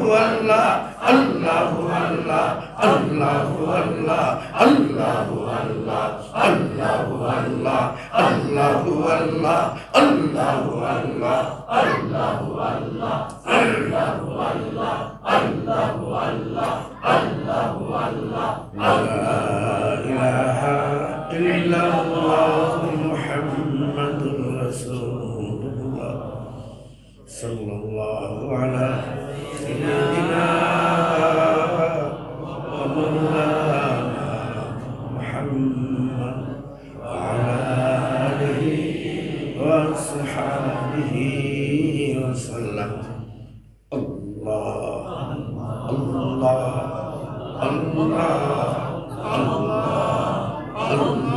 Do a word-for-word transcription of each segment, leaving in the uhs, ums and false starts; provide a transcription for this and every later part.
আল্লাহু আল্লাহ, আল্লাহু আল্লাহ, আল্লাহু আল্লাহ, আল্লাহু আল্লাহ, আল্লাহু আল্লাহ, আল্লাহু আল্লাহ, আল্লাহু আল্লাহ, আল্লাহু আল্লাহ, আল্লাহু আল্লাহ, আল্লাহু আল্লাহ, আল্লাহু আল্লাহ। لا إله إلا الله محمد رسول الله. صلى الله على سيدنا ومولانا محمد وعلى آله وأصحابه وسلم. الله، الله، الله، الله. لا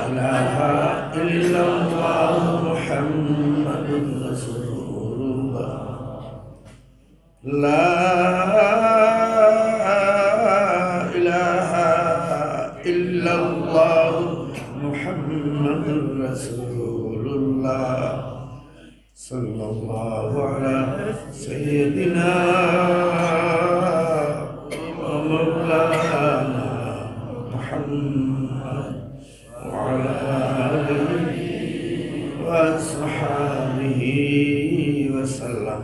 إله إلا الله محمد رسول الله. لا إله إلا الله محمد رسول الله. صلى الله على سيدنا ومولانا محمد وعلى آله وأصحابه وسلم.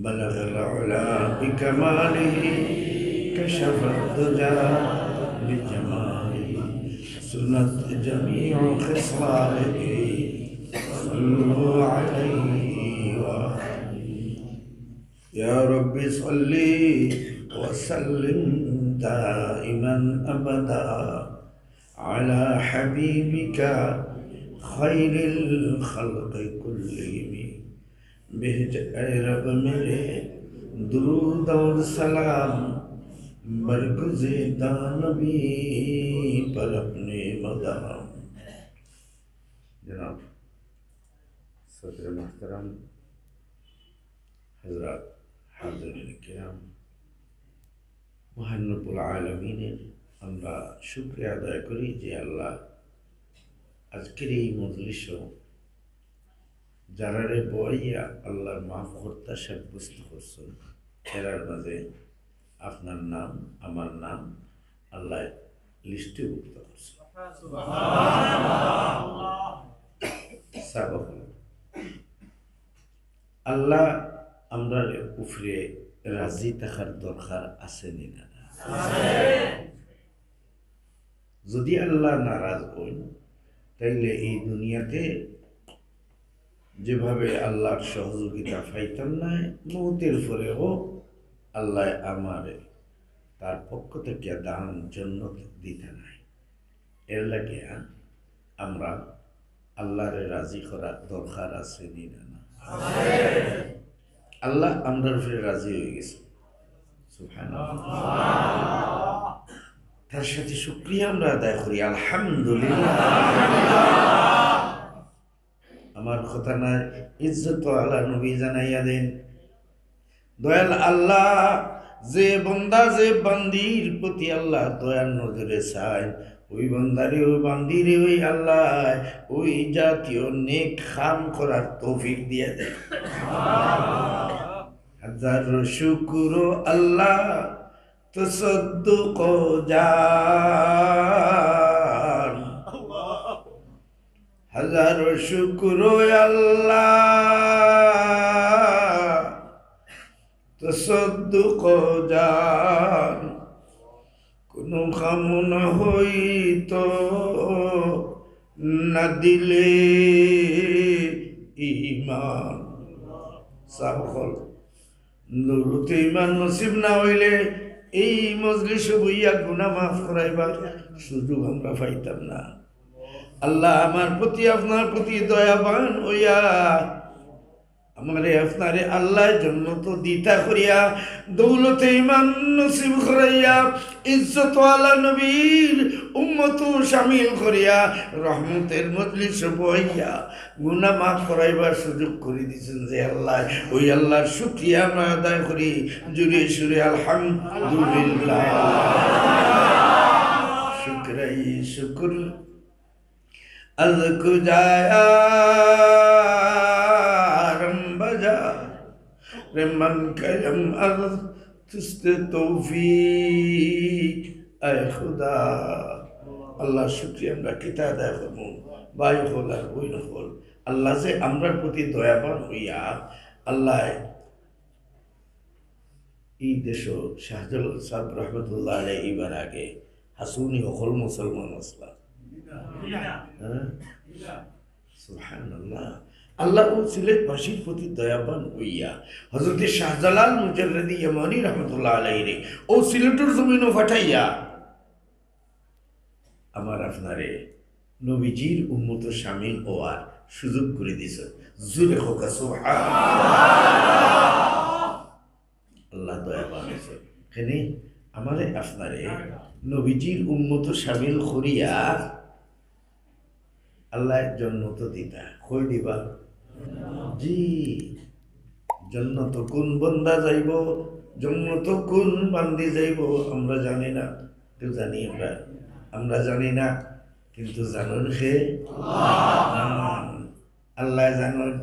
بلغ العلا بكماله، كشف الدجى بجماله، سنت جميع خصاله. صلوا عليه وآله. يا رب صل وسلم دائما أبدا على حبيبك خير الخلق كلهم. بهجت اے رب میرے درود اور سلام، برگزیدہ نبی پر اپنے مدام۔ جناب صدر محترم، হযরত, হাজিরিন কিরাম, মহান রব্বুল আলামিনের আমরা শুকরিয়া আদায় করি যে আল্লাহ আজকের এই মজলিসও যারারে বইয়া আল্লাহর মাফ কর্তা সাব্যস্ত করছেন, এরার মাঝে আপনার নাম, আমার নাম আল্লাহ লিস্টে ভুক্ত করছেন। সাবাব। আল্লাহ আমরার উপরে রাজি থাকার দরকার আছে নি না? যদি আল্লাহ নারাজ হইন, তাইলে এই দুনিয়াতে যেভাবে আল্লাহর সহযোগিতা পাইতাম না, মৌতের পরেও আল্লাহ আমারে তার পক্ষ থেকে দান জন্নত দিতা নায়। এর লাগিয়া আমরা আল্লাহরে রাজি করার দরকার আছে নি না? না? আল্লাহ আমরার উপরে রাজি হয়ে গেছে। সুবহানাল্লাহ। তার সাথে শুকরিয়া আমরা আদায় করি, আলহামদুলিল্লাহ। আমার কথা নাই, ইজ্জত আলা নবী জানাইয়া দেন। দয়াল আল্লাহ, যে বন্দা, যে বান্দির প্রতি আল্লাহ দয়ার নজরে চায়, ওই বন্দারে, ওই বান্দিরে, ওই আল্লাহ ওই জাতীয় নেক কাম করার তৌফিক দিয়া দেন। হাজার শুকুর আল্লাহ, তসদ্দুক জান। হাজার শুকুর আল্লাহ, তসদ্দুক জান। কোনো কাম না হইত না দিলে ইমান। সাবকল। দৌলতে ইমান নসিব না হইলে এই মজলিসে বইয়া গুনাহ মাফ করাইবার সুযোগ আমরা পাইতাম না। আল্লাহ আমার প্রতি, আপনার প্রতি দয়াবান হইয়া আমারে আপনারে আল্লাহ জন্নত দিতা করিয়া, দৌলতে ইমান নসিব করাইয়া, ইজ্জতওয়ালা নবীর উম্মত শামিল করিয়া, রহমতের মজলিস বইয়া গুনাহ মাফ করাইবার সুযোগ করে দিয়েছেন যে আল্লাহ, ওই আল্লাহর শুকরিয়া আমরা আদায় করি জোরে সুরে আলহামদুলিল্লাহ। শুকরাই শুকুর از کجا آرم بجا، রে মন কায়াম আরজ তুস্তে তৌফিক, আয় খুদা। আল্লাহ শুকরিয়া আমরা কিতা আদায় করমু? ভাই অকল আর বইন অকল, আল্লাহ যে আমরার প্রতি দয়াবান হইয়া, আল্লাহ এই দেশো শাহজালাল সাহেব রহমতুল্লাহ আলাইহি ইবার আগে হাছাউ নি হকল মুসলমান আছলা? হ্যাঁ? সুবহানাল্লাহ। আল্লাহ অউ সিলেটবাসীর প্রতি দয়াবান হইয়া হযরতে শাহজালাল মুজাররদি ইয়ামানি রহমতুল্লাহ আলাইহিরে অউ সিলেটর জমিনো পাঠাইয়া আমার আপনারে নবীজির উম্মতো শামিল অওয়ার সুযোগ করি দিছইন। জুরে কউক্কা সুবহানাল্লাহ। আল্লাহ দয়াবান অইছইন। কেনে আমারে আপনারে নবীজির উম্মতো শামিল করিয়া আল্লায় জন্নত দিতা। কই দিবা? জি, জন্নত কুন বন্দা যাইবো, জন্নত কুন বান্দি যাইবো, আমরা জানি না। কেউ জানি আমরা? আমরা জানি না, কিন্তু জানইন কে? আল্লাহ। আল্লায় জানইন।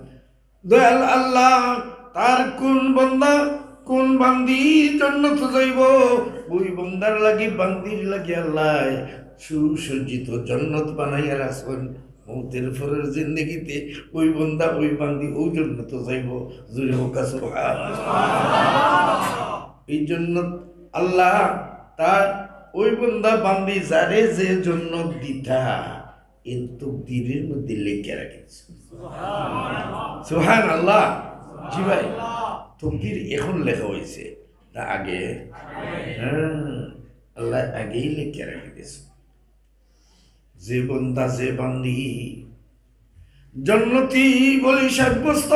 দয়াল আল্লাহ, তার কুন বন্দা, কুন বান্দি জন্নত যাইবো, ওই বন্দার লাগি, বান্দির লাগি আল্লায় সুসজ্জিত জন্নত বানাইয়া রাখছইন। মউতের পরের জিন্দেগিতে ওই বন্দা, ওই বান্দি অউ জন্নত যাইবো। জুরে কউক্কা সুবহানাল্লাহ। এই জন্নত আল্লাহ তার ওই বন্দা, বান্দি যারে যে জন্নত দিতা, এর তকদিরের মধ্যে লেখিয়া রাখি দিছইন। সুবহানাল্লাহ। জি ভাই, তকদির এখন লেখা অইছে, না আগে? হ্যাঁ, আল্লায় আগেই লেখিয়া রাখি দিছইন। যে বন্দা, যে বান্দি জন্নতি বলি সাব্যস্ত,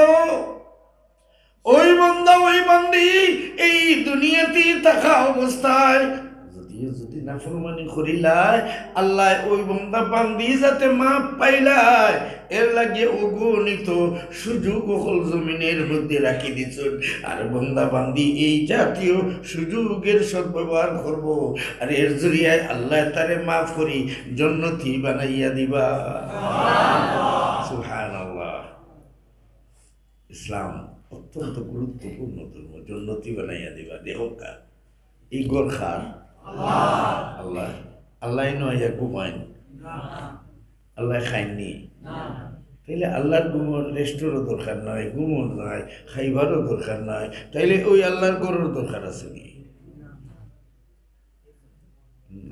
ওই বন্দা, ওই বান্দি এই দুনিয়াতে থাকা অবস্থায় যদিও যদি নাফরমানি করিলায়, আল্লায় ওই বন্দা বান্দি যাতে মাফ পাইলায়, এর লাগি অগণিত সুযোগ অকল জমিনের মধ্যে রাখি দিছইন। আর বন্দা বান্দি এই জাতীয় সুযোগের সদ্ব্যবহার করবো। আর এর জরিয়ায় আল্লায় তারে মাফ করি জন্নতি বানাইয়া দিবা। সুবহানাল্লাহ। ইসলাম অত্যন্ত গুরুত্বপূর্ণ ধর্ম, জন্নতি বানাইয়া দিবা। দেখউক্কা, এই ঘর কার? আল্লাহ। আল্লাহ। আল্লাহ ইনো আইয়া ঘুমাইন? আল্লাহ খাইননি? তাইলে আল্লাহর ঘুমর রেস্টরও দরকার নাই, ঘুমর নাই, খাইবারও দরকার নাই। তাইলে ওই আল্লাহর ঘরর দরকার আছে নি?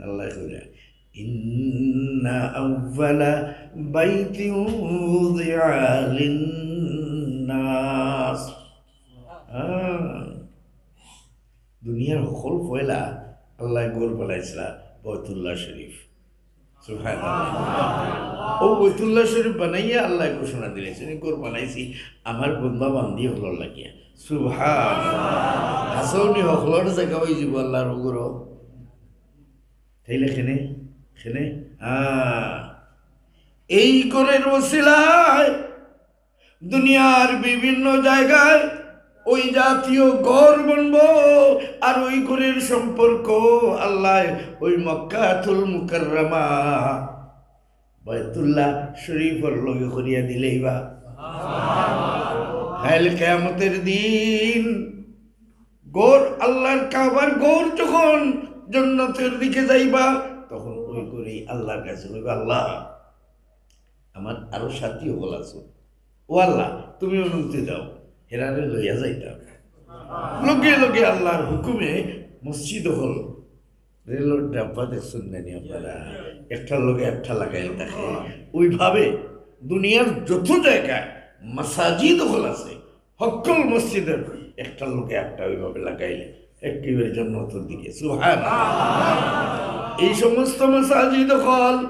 আল্লাহ কইরা, "ইন্না আউয়ালা বাইতিন উযিআ লিন্নাস।" হ্যাঁ। দুনিয়ার হকল পয়লা আল্লায় ঘর বানাইছলা বাইতুল্লাহ শরীফ। সুবহানাল্লাহ। অউ বাইতুল্লাহ শরীফ বানাইয়া আল্লায় ঘোষণা দিলাইছইন, "ঘর বানাইছি আমার বন্দা বান্দি অকলর লাগিয়া।" সুবহানাল্লাহ। হাছাউ নি হকলর জাগা অইযিবো আল্লাহর ঘর। তাইলে কেনে, কেনে, হ্যাঁ, এই ঘরের উছিলায় দুনিয়ার বিভিন্ন জাগায় ওই জাতীয় ঘর বনবো, আর ওই ঘরের সম্পর্ক আল্লায় ওই মক্কাতুল মুকাররমা বাইতুল্লাহ শরীফর লগে করিয়া দিলাইবা। কাইল কিয়ামতের দিন ঘর, আল্লাহর কাবার ঘর যখন জন্নতের দিকে যাইবা, তখন ওই ঘরেই আল্লাহর কাছে কইবা, "আল্লাহ, আমার আরো সাথী অকল আছে, ও আল্লাহ, তুমি অনুমতি দাও, হেরারে লইয়া যাইতাম।" লগে লগে আল্লাহর হুকুমে মসজিদ অকল, রেলর ডাব্বা দেখছইন না নি আপনারা? একটার লগে একটা লাগাইল থাকে। ওইভাবে দুনিয়ার যত জাগায় মাসাজিদ অকল আছে, হক্কল মসজিদর একটার লগে একটা ওইভাবে লাগাইলে একেবারে জন্নতর দিকে। সুবহানাল্লাহ। এই সমস্ত মাসাজিদ অকল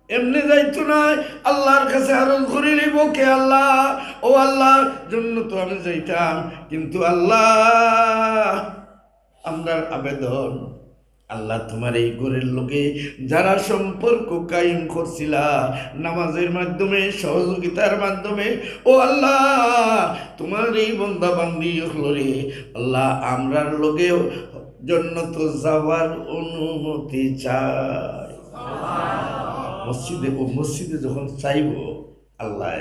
এমনে যাইতো নায়, আল্লাহর কাছে আরজ করিলিবো, "কে আল্লাহ, ও আল্লাহ, জন্নতো আমি যাইতাম, কিন্তু আল্লাহ, আমরার আবেদন, আল্লাহ, তুমার এই ঘরের লগে যারা সম্পর্ক কায়েম করছিলা, নামাজের মাধ্যমে, সহযোগিতার মাধ্যমে, ও আল্লাহ, তুমার এই বন্দা বান্দি অকলরে, আল্লাহ, আমরার লগে জন্নতো যাওয়ার অনুমতি চাই।" মসজিদে, ও মসজিদে যখন চাইবো, আল্লাহ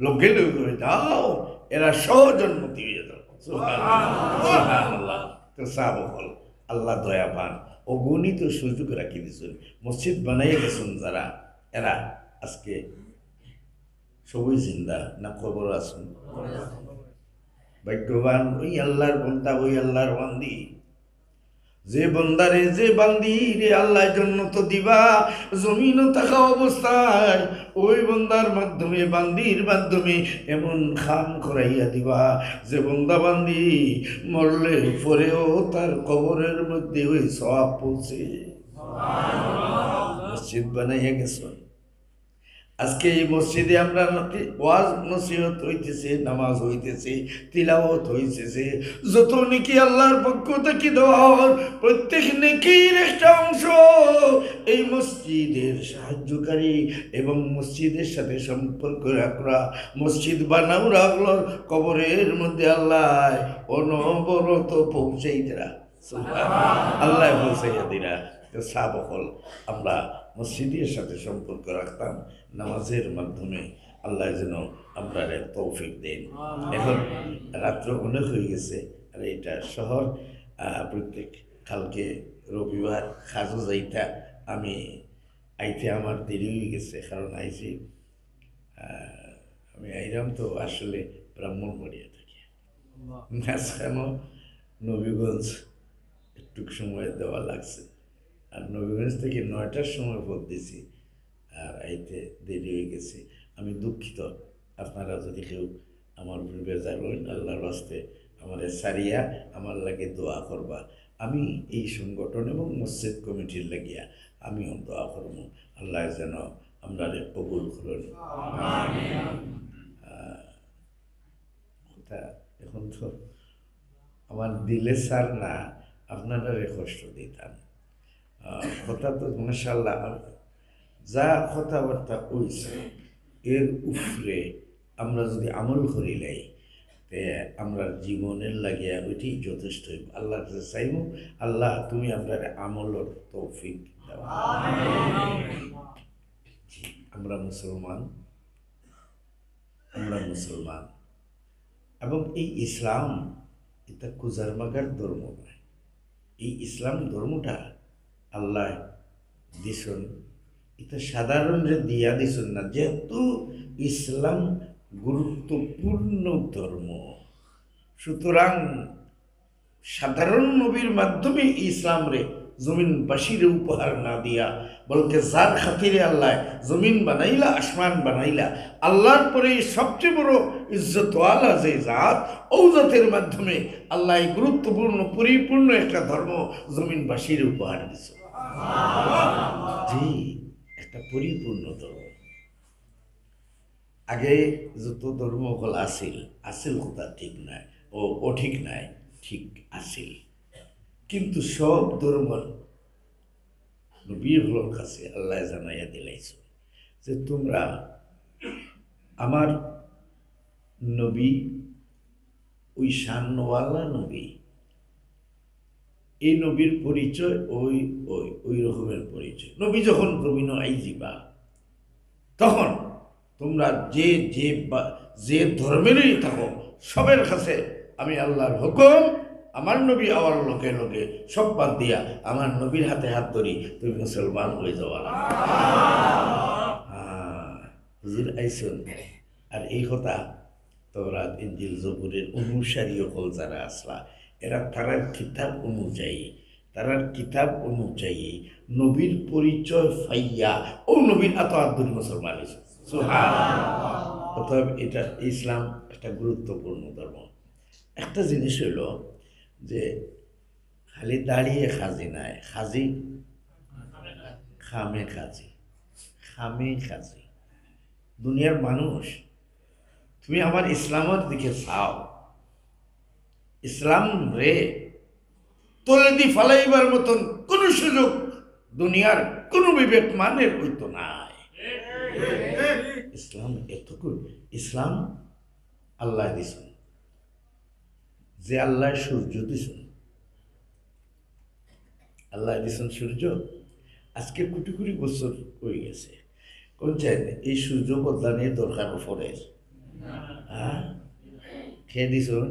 লগে লগে কইবা, "যাও, এরা সহ জন্নতি অইয়া যাও।" সুবহানাল্লাহ। তো সাব অকল, আল্লাহ দয়া পান, অগণিত সুযোগ রাখি দিছইন। মসজিদ বানাইয়া গেছইন যারা, এরা আজকে সবই জিন্দা না কবর আছইন? ভাগ্যবান ওই আল্লাহর বন্দা, ওই আল্লাহর বান্দি। যে বন্দারে, যে বান্দিরে আল্লাহ জন্নত দিবা, জমিনও থাকা অবস্থায় ওই বন্দার মাধ্যমে, বান্দির মাধ্যমে এমন কাম করাইয়া দিবা, যে বন্দা বান্দি মরলে পরেও তার কবরের মধ্যে ওই সওয়াব পৌঁছে। মসজিদ বানাইয়া গেছইন। আজকে এই মসজিদে আমরা নাতি-, ওয়াজ নসিহত হইতেছে, নামাজ হইতেছে, তিলাওয়াত হইতেছে, যত নেকি আল্লাহর পক্ষ থাকি দেওয়া অর, প্রত্যেক নেকির একটা অংশ এই মসজিদের সাহায্যকারী এবং মসজিদের সাথে সম্পর্ক রাখরা, মসজিদ বানাওরা অকলর কবরের মধ্যে আল্লাহ অনবরত পৌঁছাইতরা। সুবহানাল্লাহ। আল্লাহ পৌঁছাইয়া দিরা। তো সাব অকল, আমরা মসজিদের সাথে সম্পর্ক রাখতাম নামাজের মাধ্যমে। আল্লাহ যেন আমরারে তৌফিক দেন। এখন রাত্র অনেক হয়ে গেছে, আর এটা শহর, আহ, প্রত্যেক কালকে রবিবার, কাজও যাইতা। আমি আইতে আমার দেরি হয়ে গেছে, কারণ আইছি, আহ, আমি আইলাম তো আসলে ব্রাহ্মণবাড়িয়া থাকি। মাঝখানো নবীগঞ্জ একটু সময় দেওয়া লাগছে, আর নবীগঞ্জ থেকে নয়টার সময় পথ দিছি, আর আইতে দেরি হয়ে গেছে। আমি দুঃখিত, আপনারা যদি কেউ আমার উপরে বেজার হইন, আল্লাহর ওয়াস্তে আমারে সারিয়া আমার লাগি দোয়া করবা। আমি এই সংগঠন এবং মসজিদ কমিটির লাগিয়া আমিও দোয়া করবো, আল্লাহ যেন আমরারে কবুল করইন। আহ, কথা এখন তো আমার দিলে সার না, আপনারারে কষ্ট দিতাম। আহ, কথা তো মাশাআল্লাহ, যা কথাবার্তা হইছে, এর উপরে আমরা যদি আমল করি লাই, তে আমরা জীবনের লাগিয়া ওইটাই যথেষ্ট হইব। আল্লাহর কাছে চাইব, "আল্লাহ, তুমি আমরারে আমলর তৌফিক দাও।" জি, আমরা মুসলমান, আমরা মুসলমান, এবং এই ইসলাম এটা কুজারমাগার ধর্ম নয়। এই ইসলাম ধর্মটা আল্লাহ দিছইন, এটা সাধারণরে দিয়া দিছইন না, যেহেতু ইসলাম গুরুত্বপূর্ণ ধর্ম। সুতরাং সাধারণ নবীর মাধ্যমে ইসলামরে জমিনবাসীরে উপহার না দিয়া, বলকে যার খাতিরে আল্লাহ জমিন বানাইলা, আসমান বানাইলা, আল্লাহর পরে সবচেয়ে বড় ইজ্জতওয়ালা যে জাত, ও জাতের মাধ্যমে আল্লাহ এই গুরুত্বপূর্ণ পরিপূর্ণ একটা ধর্ম জমিনবাসীরে উপহার দিছে। জি, একটা পরিপূর্ণ ধর্ম। আগে যত ধর্ম অকল আছিল, আছিল কথা ঠিক নাই, ও অঠিক নাই, ঠিক আছিল। কিন্তু সব ধর্মর নবী অকলর কাছে আল্লাহ জানাইয়া দিলাইছইন যে, "তোমরা আমার নবী, ওই শানওয়ালা নবী, এই নবীর পরিচয় ওই, ওই, ওই রকমের পরিচয়। নবী যখন জমিনো আইযিবা, তখন তোমরা যে, যে বা-, যে ধর্মেরই থাকো, সবের কাছে আমি আল্লাহর হুকুম, আমার নবী আওয়ার লগে লগে সব বাদ দিয়া আমার নবীর হাতে হাত ধরি, তুমি মুসলমান হয়ে যাওয়া।" হ্যাঁ, হুজুর আইছইন। আর এই কথা তওরাত, ইঞ্জিল, জবুরের অনুসারী অকল যারা আছলা, এরা তারার কিতাব অনুযায়ী, তারার কিতাব অনুযায়ী নবীর পরিচয় পাইয়া ও নবীর আতো আত ধরি মুসলমান হইছে। সুবহানাল্লাহ। অতএব এটা, ইসলাম একটা গুরুত্বপূর্ণ ধর্ম। একটা জিনিস হইল যে খালি দাড়িয়ে কাজি নায়, কাজি কামে কাজি, কামে কাজি। দুনিয়ার মানুষ, তুমি আমার ইসলামের দিকে চাও, ইসলামরে তলেদি ফালাইবার মতন কোনো সুযোগ দুনিয়ার কোনো বিবেকমানের হইতো নায়। ইসলাম এতটুকু, ইসলাম আল্লাহ দিছইন, যে আল্লাহ সূর্য দিছইন, আল্লাহ দিছইন সূর্য। আজকে কোটি কোটি বছর হয়ে গেছে, কোন চাইন এই সূর্য বদলানির দরকার পড়ে? হ্যাঁ, কে দিছইন?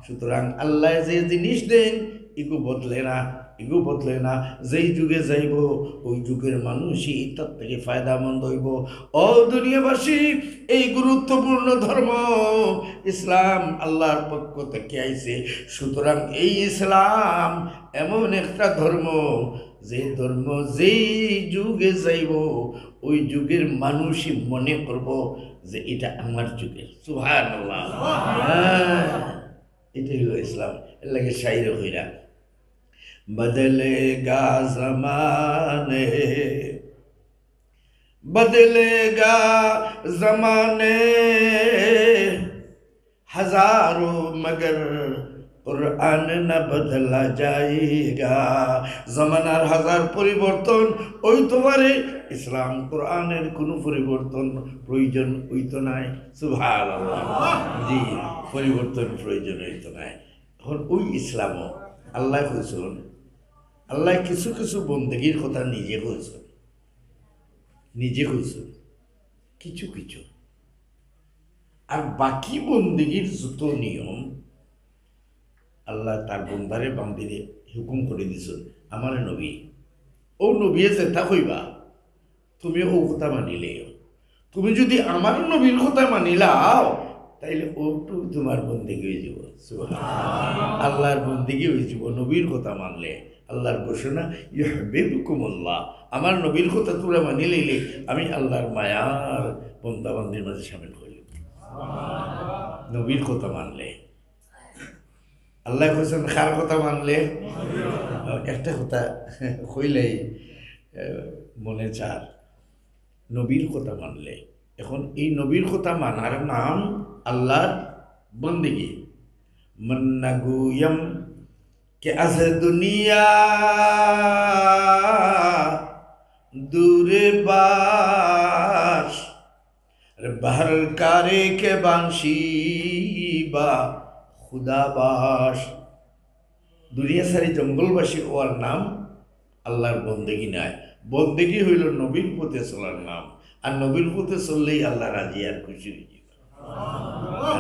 সুতরাং আল্লায় যে জিনিস দেইন, ইগু বদলে না, ইগু বদলে না। যেই যুগে যাইবো, ওই যুগের মানুষই ইতার থাকি ফায়দামন্দ অইবো। ও দুনিয়াবাসী, এই গুরুত্বপূর্ণ ধর্ম ইসলাম আল্লাহর পক্ষ থাকি আইছে। সুতরাং এই ইসলাম এমন একটা ধর্ম, যে ধর্ম যেই যুগে যাইবো, ওই যুগের মানুষই মনে করবো যে ইটা আমার যুগের। সুবহানাল্লাহ। হ্যাঁ, ইটা অইলো ইসলাম। এর লাগি শাইরে কইরা, বদলেগা জমানে, বদলেগা জমানে, হাজারো মগর কুরআন না বদলা যায়েগা। জমানার হাজার পরিবর্তন অইতো পারে, ইসলাম কোরআনের কোনো পরিবর্তন প্রয়োজন অইতো নায়। সুবহানাল্লাহ। জি, পরিবর্তন প্রয়োজন অইতো নায়। এখন ওই ইসলামও আল্লায় কইছইন, আল্লায় কিছু কিছু বন্দেগীর কথা নিজে কইছইন, নিজে কইছইন কিছু কিছু। আর বাকি বন্দেগীর যত নিয়ম আল্লায় তার বন্দারে বান্দিরে হুকুম করি দিছইন, আমারে নবী, ও নবীয়ে যেতা কইবা, তুমি ও কথা মানিলেও। তুমি যদি আমার নবীর কথা মানিলাও, তাইলে ওটু তোমার বন্দেগী অইযিবো। সুবহানাল্লাহ। আল্লাহর বন্দেগী অইযিবো নবীর কথা মানলে। আল্লাহর ঘোষণা, ইউহবিবকুমুল্লাহ, আমার নবীর কথা তোমরা মানি লইলে আমি আল্লাহর মায়ার বন্দাবান্দির মাঝে শামিল অইলাম। নবীর কথা মানলে। আল্লায় কইছইন, কার কথা মানলে? একটা কথা কইলেই, আহ, মনে চার, নবীর কথা মানলে। এখন এই নবীর কথা মানার নাম আল্লাহর বন্দেগী। মন না গুয়াম কে আজ দুনিয়া দূরে বাস, আরে বাহার কারে কে বাসি বা খুদা বাস। দুনিয়া সারি জঙ্গলবাসী অওয়ার নাম আল্লাহর বন্দেগী নায়। বন্দেগী অইলো নবীর পথে চলার নাম। আর নবীর পথে চললেই আল্লাহ রাজি আর খুশি অইযিবা।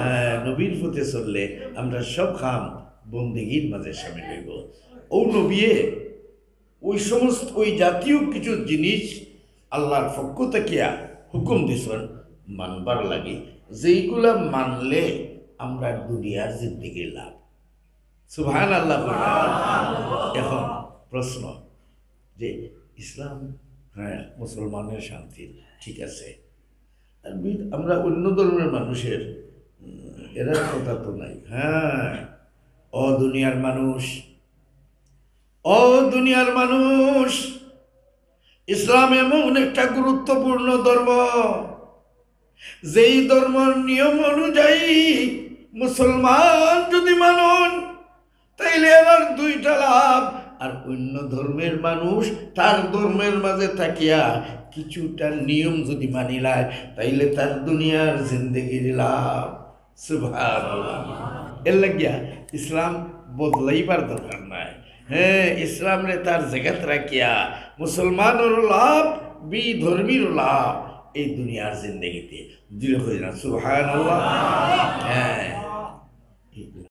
হ্যাঁ, নবীর পথে চললে আমরা সব কাম বন্দেগীর মাঝে শামিল অইবো। ও নবীয়ে ওই সমস্ত, ওই জাতীয় কিছু জিনিস আল্লাহর পক্ষ থাকিয়া হুকুম দিছইন মানবার লাগি, যেইগুলা মানলে আমরা দুনিয়ার জিন্দেগির লাভ। সুবহানাল্লাহ। এখন প্রশ্ন যে ইসলাম, হ্যাঁ, মুসলমানের শান্তি, ঠিক আছে, আর বি-, আমরা অন্য ধর্মের মানুষের, উম, এরার কথা তো নাই। হ্যাঁ, ও দুনিয়ার মানুষ, ও দুনিয়ার মানুষ, ইসলাম এমন একটা গুরুত্বপূর্ণ ধর্ম, যেই ধর্মর নিয়ম অনুযায়ী মুসলমান যদি মানইন, তাইলে আমার দুইটা লাভ। আর অন্য ধর্মের মানুষ তার ধর্মের মাঝে থাকিয়া কিছুটা নিয়ম যদি মানিলায়, তাইলে তার দুনিয়ার জিন্দেগির লাভ। সুবহানাল্লাহ। এর লাগিয়া ইসলাম বদলাইবার দরকার নাই। হ্যাঁ, ইসলামরে তার জাগাত রাখিয়া মুসলমানরও লাভ, বিধর্মীরও লাভ এই দুনিয়ার জিন্দেগিতে। জোরে কইরা সুবহানাল্লাহ। হ্যাঁ,